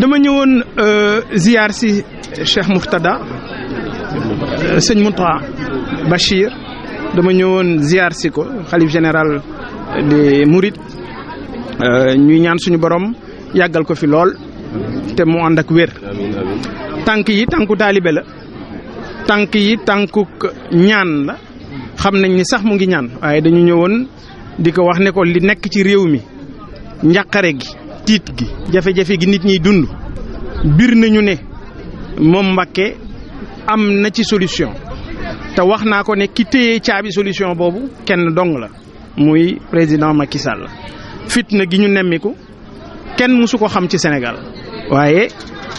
dama ñëwoon ziar si Cheikh Mourtada sëñ Mountakha Bachir dama ñëwoon ziar si ko xalif général des Mourides ñuy ñaan suñu borom yàggal ko fi lool te mu ànd ak wér. tànk yi tànku taalibe la, tànk yi tànku ñaan la. xam nañ ni sax mu ngi ñaan waaye dañu ñëwoon di ko wax ne ko li nekk ci réew mi njàqare gi tiit gi jafe-jafe gi nit ñiy dund bir nañu ne moom Mbacké am na ci solution te wax naa ko ne ki téye caabi solution boobu kenn dong la muy président Macky Sall. fitna gi ñu nemmiku kenn mësu ko xam ci Sénégal waaye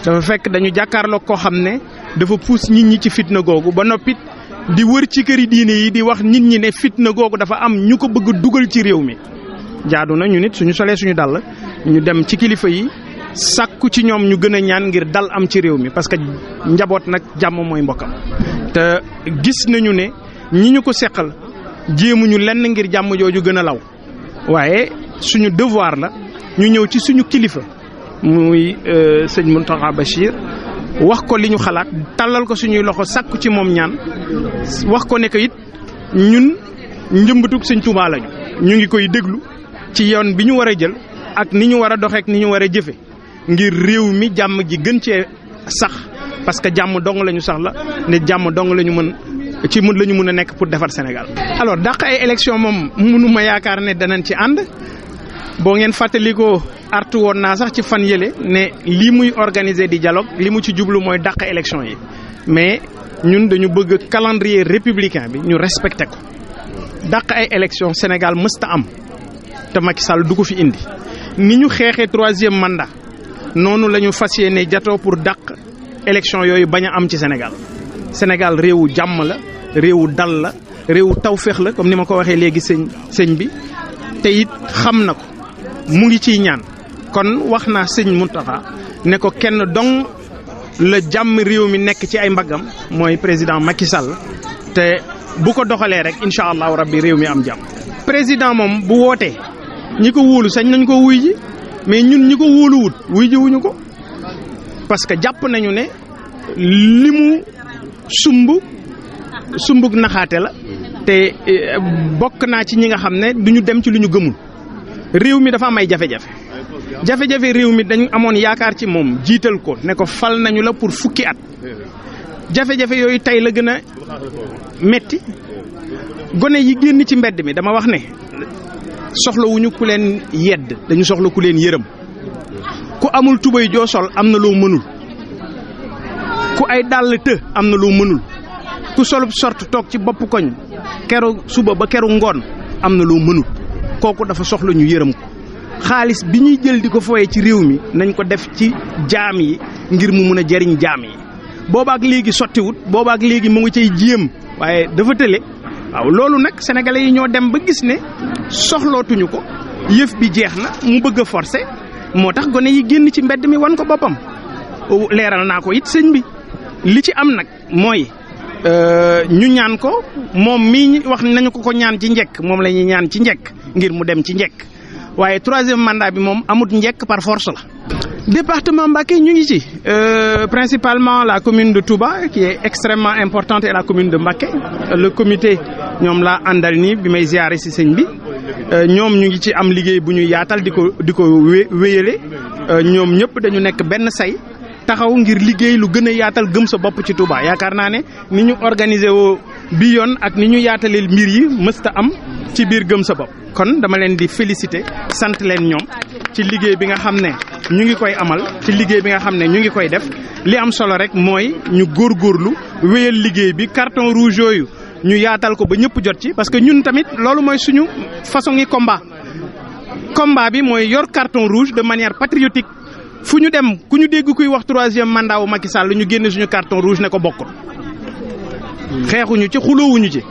dafa fekk dañu jàkkaarloo koo xam ne dafa puus nit ñi ci fitna googu ba noppit di wër ci këri diine yi di wax nit ñi ne fitna googu dafa am ñu ko bëgg dugal ci réew mi. jaadu na ñu nit suñu solee suñu dàll ñu dem ci kilifa yi sàkku ci ñoom ñu gën a ñaan ngir dal am ci réew mi parce que njaboot nag jàmm mooy mbokkam te gis nañu ne ñi ñu ko seqal jéemuñu lenn ngir jàmm jooju gën a law waaye suñu devoir la ñu ñëw ci suñu kilifa muy sëñ Mountakha Bachir wax ko li ñu xalaat tàllal ko suñuy loxo sàkku ci moom ñaan wax ko ne que it ñun njëmbatug sëñ Touba lañu ñu ngi koy déglu ci yoon bi ñu war a jël ak ni ñu war a doxeek ni ñu war a jëfe ngir réew mi jàmm ji gën cee sax parce que jàmm dong la ñu sax la ne jàmm dong la ñu mën ci la ñu mën a nekk pour defar Sénégal. alors dàq ay élection moom mënuma yaakaar ne danañ ci ànd boo ngeen fàttalikoo artu woon naa sax ci fan yële ne lii muy organiser di dialogue li mu ci jublu mooy dàq élection yi mais ñun dañu bëgg calendrier républicain bi ñu respecté ko dàq ay élection Sénégal mësta am te Macky Sall du ko fi indi ni ñu xeexee 3e mandat noonu la ñu fas yéene jatoo pour dàq élection yooyu bañ a am ci Sénégal. Sénégal réewu jàmm la réewu dal la réewu tawféex la comme ni ma ko waxee léegi sëñ bi te it xam na ko mu ngi ciy ñaan kon wax naa sëñ Mountakha ne ko kenn dong la jàmm réew mi nekk ci ay mbaggam mooy président Macky Sall te bu ko doxalee rek incha allahu rabbi réew mi am jàmm. président moom bu wootee ñi ko wóolu sañ nañ ko wuy ji mais ñun ñi ko wóoluwut wuy ji wuñu ko parce que jàpp nañu ne li mu sumbug naxaate la te bokk naa ci ñi nga xam ne du ñu dem ci lu ñu gëmul. réew mi dafa am ay jafe-jafe réew mi dañu amoon yaakaar ci moom jiital ko ne ko fal nañu la pour fukki at jafe-jafe yooyu tey la gën a metti gone yi génn ci mbedd mi dama wax ne soxlawuñu ku leen yedd dañu soxla ku leen yërëm ku amul tubay joo sol am na loo mënul ku ay dàll të am na loo mënul ku solub sort toog ci bopp koñ keru suba ba keru ngoon am na loo mënul kooku dafa soxla ñu yërëm ko xaalis bi ñuy jël di ko foyee ci réew mi nañ ko def ci jaam yi ngir mu mun a jariñ jaam yi boobaak léegi sottiwut boobaak léegi mu ngi cay jéem waaye dafa tële waaw loolu nag sénégalais yi ñoo dem ba gis ne soxlootuñu ko yëf bi jeex na mu bëgg a forcer moo tax gone yi génn ci mbedd mi wan ko boppam leeral naa ko it sëñ bi li ci am nag mooy ñu ñaan ko moom mii wax nañu ko ñaan ci njëkk moom la ñuy ñaan ci njëkk ngir mu dem ci njëkk waaye 3e mandat bi moom amut njëkk par force la. département Mbacké ñu ngi ci principalement la commune de Touba qui est extrêmement importante et la commune de Mbacké le comité ñoom laa àndal nii bi may ziare ci sëñ bi ñoom ñu ngi ci am liggéey bu ñu yaatal di ko wéyale ñoom ñëpp dañu nekk benn say taxaw ngir liggéey lu gën a yaatal gëm sa bopp ci Touba yaakaar naa ne ni ñu organisé woo bi yoon ak ni ñu yaatalee mbir yi mësta am ci biir gëm sa bopp kon dama leen di féliciter sant leen ñoom ci liggéey bi nga xam ne ñu ngi koy amal ci liggéey bi nga xam ne ñu ngi koy def li am solo rek mooy ñu góorgóorlu wéyal liggéey bi carton rouge yooyu ñu yaatal ko ba ñëpp jot ci parce que ñun tamit loolu mooy suñu façon yi combat bi mooy yor carton rouge de manière patriotique fu ñu dem ku ñu dégg kuy wax 3e mandat wu Macky Sall ñu génne suñu carton rouge ne ko bokkul xeexuñu ci xuloowuñu ci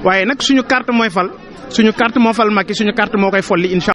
waaye nag suñu carte mooy fal suñu carte moo fal Macky suñu carte moo koy folli incha